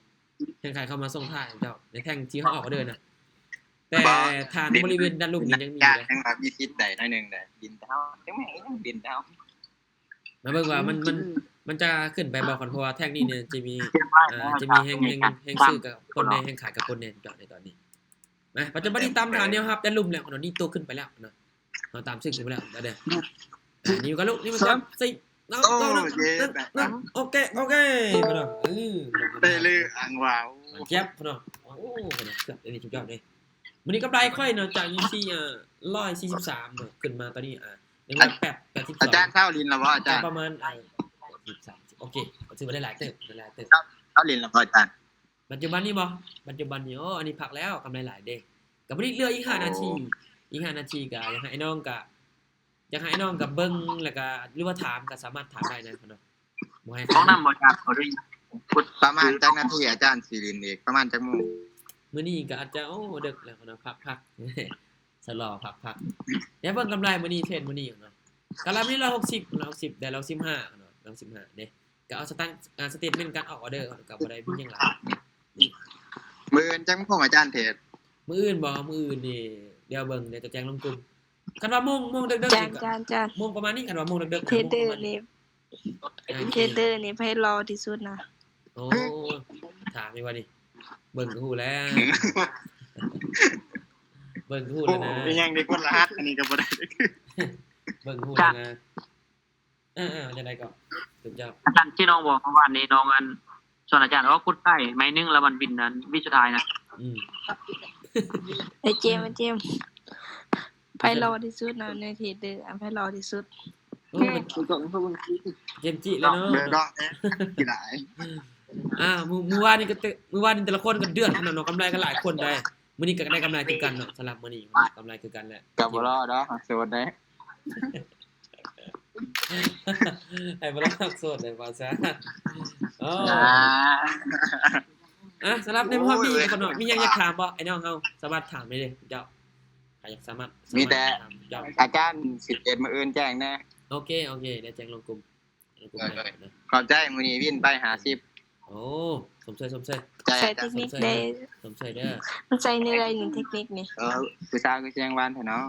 ແຮງຂາຍເຂົ້າມາສົ່ງທ້າຍເຈົ້າ ໃນແທ່ງທີ່ເຮົາອອກອອເດີນະ ແຕ່ຖານບໍລິເວນດ້ານລຸ່ມນີ້ຍັງມີຢູ່ເດ້ ຍັງວ່າມີສິດໄດ້ໜ້ອຍໜຶ່ງໄດ້ ດິນເຮົາ ຈັກແມ່ນຫຍັງດິນເຮົາ ມາເບິ່ງວ່າມັນ ມັນ ມັນຈະຂຶ້ນໄປບໍ່ ເພາະວ່າແທ່ງນີ້ນີ້ຈະມີ ເອີ ຈະມີແຮງ ແຮງ ແຮງຊື້ກັບຄົນແນ່ ແຮງຂາຍກັບຄົນແນ່ເນາະ ໃນຕອນນີ້ ມາ ປັດຈຸບັນນີ້ຕາມຖານແນວຮັບໄດ້ລຸ່ມແລ້ວເນາະ ນີ້ໂຕຂຶ້ນໄປແລ້ວເນາະ ເຮົາຕາມຊື້ຂຶ້ນໄປແລ້ວ ດຽວເດີ ອ່າ ນີ້ກໍລຸກ ນີ້ມັນຈັບຊິເນາະ ໂອເຄ ໂອເຄ ເອີ ເຕະເລີອັງວາວ ເຈັບເນາະ ໂອ້ ເກືອບ ອັນນີ້ສຸດຍອດເດ້ ມື້ນີ້ກຳໄລຂ້ອຍເນາະ ຈາກຢູ່ທີ່ ເອີ ຮ້ອຍສີ່ສິບສາມເນາະ ຂຶ້ນມາຕອນນີ້ ອ່າ ໜຶ່ງຮ້ອຍແປດ ແປດສິບສອງ ອາຈານເຊົາຫຼິ້ນແລ້ວບໍ່ອາຈານ ປະມານ ເອີ ສິບສາມ ໂອເຄ ຖືວ່າໄດ້ຫຼາຍເຕີບ ໄດ້ຫຼາຍເຕີບ ເຊົາຫຼິ້ນແລ້ວບໍ່ອາຈານ ປັດຈຸບັນນີ້ບໍ່ ປັດຈຸບັນນີ້ ໂອ້ ອັນນີ້ພັກແລ້ວ ກຳໄລຫຼາຍເດ້ ກໍບໍ່ໄດ້ ເຫຼືອອີກຫ້ານາທີ ອີກຫ້ານາທີ ກໍຢາກໃຫ້ນ້ອງ ກໍຢາກໃຫ້ນ້ອງ ກໍເບິ່ງ ແລ້ວກໍ ຫຼືວ່າຖາມ ກໍສາມາດຖາມໄດ້ນະເນາະ ບໍ່ໃຫ້ ຂອງນຳບໍ່ຈັກ ປະມານຈັກນາທີອາຈານຊິຫຼິ້ນອີກ ປະມານຈັກໂມງ ມື້ນີ້ກໍອາດຈະ ໂອ້ ເດິກແລ້ວເນາະ ພັກໆ ຊະລໍພັກໆ ດຽວເບິ່ງກຳໄລມື້ນີ້ ເທຣດມື້ນີ້ເນາະ ກຳໄລມື້ນີ້ຮ້ອຍຫົກສິບ ຮ້ອຍຫົກສິບ ໄດ້ຮ້ອຍສິບຫ້າເນາະ ຮ້ອຍສິບຫ້າເດ້ ກໍເອົາສະຕັງ ອ່າ ສະເຕດເມັນການອອກອອເດີ ກໍບໍ່ໄດ້ມີຫຍັງຫຼາຍ ມື້ອື່ນຈັກໂມງອາຈານເທຣດ ມື້ອື່ນບໍ່ ມື້ອື່ນນີ້ ດຽວເບິ່ງ ດຽວຈະແຈ້ງລົງກຸ່ມ ຄັນວ່າໂມງ ໂມງເດິກໆ ຈານ ນີ້ກໍ ຈານ ຈານ ໂມງປະມານນີ້ ຄັນວ່າໂມງເດິກໆ ເທຣດເດີນີ້ ໂມງປະມານນີ້ ເທຣດເດີນີ້ໃຜຫຼໍ່ທີ່ສຸດນະ ໂອ້ ຖາມອີກວ່ານີ້ ເບິ່ງກໍຮູ້ແລ້ວ ເບິ່ງກໍຮູ້ແລ້ວນະ ໂອ້ ເປັນຫຍັງໄດ້ກົດລະຫັດ ອັນນີ້ກໍບໍ່ໄດ້ ເບິ່ງກໍຮູ້ແລ້ວນະ. ເອີໆ ວ່າຈັ່ງໃດກໍ ເຈົ້າ ອາຈານທີ່ນ້ອງບອກເມື່ອວານນີ້ ນ້ອງອັນ ສ່ວນອາຈານອອກກົດໄກໄມ້ໜຶ່ງ ແລ້ວມັນບິນອັນ ວິດສຸດທ້າຍນະ ອືມ ໄອ້ເຈມ ໄອ້ເຈມ ໃຜຫຼໍ່ທີ່ສຸດນະໃນເທດເດີ ໃຜຫຼໍ່ທີ່ສຸດ? ໂອ້ ເຈມຈິແລ້ວເນາະ ເບິ່ງດອກແດ່ ຂີ້ຫຼາຍ. ອ່າ ມື້ ມື້ວານນີ້ກໍ ມື້ວານນີ້ແຕ່ລະຄົນກໍເດືອດຂະໜາດເນາະ ກຳໄລກໍຫຼາຍຄົນໄດ໋ ມື້ນີ້ກໍໄດ້ກຳໄລຄືກັນເນາະ ສຳລັບມື້ນີ້ກຳໄລຄືກັນແຫຼະ ກໍບໍ່ຫຼໍ່ດອກ ໂສດໄດ໋. ໃຫ້ບໍ່ລອກໂສດເລີຍວ່າຊັ້ນ. ໂອ້ ອ່າ ອ່ະ ສຳລັບໃນຮອບນີ້ ໂອ້ຍ ເນາະ ມີຫຍັງຢາກຖາມບໍ່ ໄອ້ນ້ອງເຮົາ? ສາມາດຖາມໄດ້ເດ້ເຈົ້າ ໃຜຢາກສາມາດ ມີແຕ່ ສາມາດຖາມເຈົ້າ ອາຈານສິບເອັດ ມື້ອື່ນແຈ້ງແດ່. ໂອເຄ ໂອເຄ ດຽວແຈ້ງລົງກຸ່ມ ເອີ ຂອບໃຈ ມື້ນີ້ວິນໄປຫ້າສິບ. ໂອ້ ຊົມເຊີຍ ຊົມເຊີຍ ໃສ່ເຕັກນິກໄດ້ ຊົມເຊີຍເດີ ມັນໃສ່ແນວໃດນີ້ ເຕັກນິກນີ້? ເອີ ຜູ້ສາວຄືສຽງຫວານແທ້ເນາະ.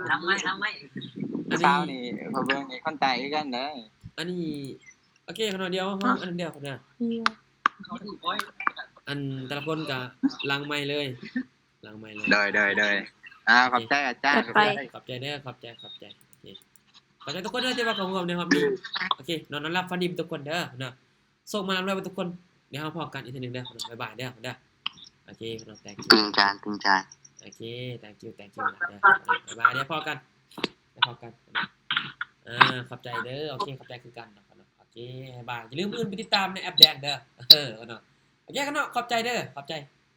ທຳໄມ ທຳໄມ ຜູ້ສາວນີ້ ຂ້ອຍເບິ່ງນີ້ຄົນໃຕ້ຄືກັນເດ້. ອັນນີ້ ໂອເຄ ຂ້ານ້ອຍ ດຽວເຮົາ ອັນດຽວ ອັນແຕ່ລະຄົນກະຫຼັງໄມເລີຍ ຫຼັງໄມເລີຍ. ໂດຍ ໂດຍ ໂດຍ ອ່າ ໂອເຄ ຂອບໃຈອາຈານ ຈັດໄປ ຂອບໃຈເດີ ຂອບໃຈ ຂອບໃຈ ໂອເຄ ຂອບໃຈທຸກຄົນເດີທີ່ວ່າເຂົ້າຮ່ວມໃນຮອບນີ້. ໂອເຄເນາະ ນອນຫຼັບຝັນດີທຸກຄົນເດີເນາະ ໂຊກມາລຳລວຍເບິດທຸກຄົນ. ດຽວເຮົາພໍ້ກັນອີກເທື່ອໜຶ່ງເດີ ບາຍບາຍເດີ ໂອເຄເນາະ thank you ຕຶງຈານ ຕຶງຈານ ໂອເຄ thank you thank you ເດີ ບາຍບາຍ ດຽວພໍ້ກັນ ດຽວພໍ້ກັນ ອ່າ ຂອບໃຈເດີ ໂອເຄ ຂອບໃຈຄືກັນເນາະ ໂອເຄ ບາຍບາຍ ຢ່າລືມມື້ອື່ນໄປຕິດຕາມໃນແອັບແດງເດີ ເອີ ເນາະ ໂອເຄເນາະ ຂອບໃຈເດີ ຂອບໃຈ.